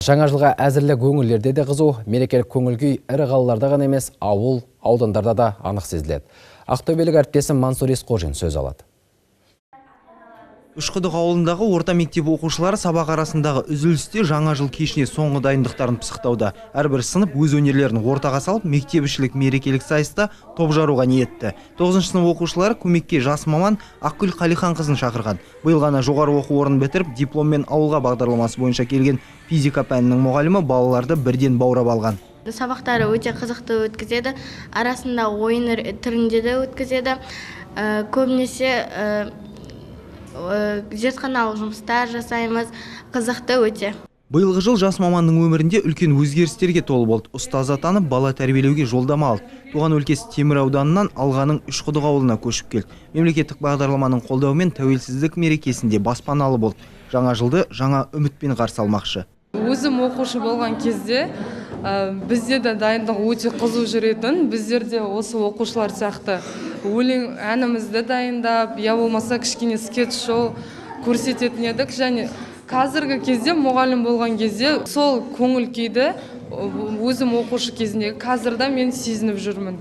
Жаңа жылға әзірлік өңірлерде де қызу, мерекелік көңіл күй ірі қалаларда ғана емес, ауыл, аудандарда да анық сезіледі. Ақтөбелік әріптесім Мансұр Есқожин сөз алады. Үшқұдық ауылындағы орта мектеп оқушылары сабақ арасындағы үзілісте жаңа жыл кешіне соңғы дайындықтарын пысықтауда. Әрбір сынып өз өнерлерін ортаға салып, мектепішілік мерекелік сайыста топ жаруға ниетті. 9 сынып оқушылары көмекке жас маман Ақгүл Қалиханқызын шақырған. Биыл ғана жоғары оқу орнын бітіріп, дипломмен ауылға бағдарламасы бойынша келген физика пәнінің мұғалімі балаларды бірден баурап алған. Сабақтары өте қызықты өткізеді, арасында ойын түрінде де өткізеді. Көбінесе зертханалық жұмыстар жасаймыз, қызықты өте. Биылғы жыл жас маманның өмірінде үлкен өзгерістерге толы болды. Ұстаз атанып, бала тәрбиелеуге жолдама алды. Туған өлкесі Темір ауданынан Алғаның Үшқұдық ауылына көшіп келді. Мемлекеттік бағдарламаның қолдауымен тәуелсіздік мерекесінде баспаналы болды. Жаңа жылды жаңа үмітпен қарсы алмақшы. Өзім оқушы болған кезде бізде де дайындық өте қызу жүретін. Біздер де осы оқушылар сияқты өлең әнімізді дайындап, я болмаса кішкене скетч-шоу көрсететін едік. Және қазіргі кезде мұғалім болған кезде сол көңіл күйді өзім оқушы кезіндегі қазір де мен сезініп жүрмін.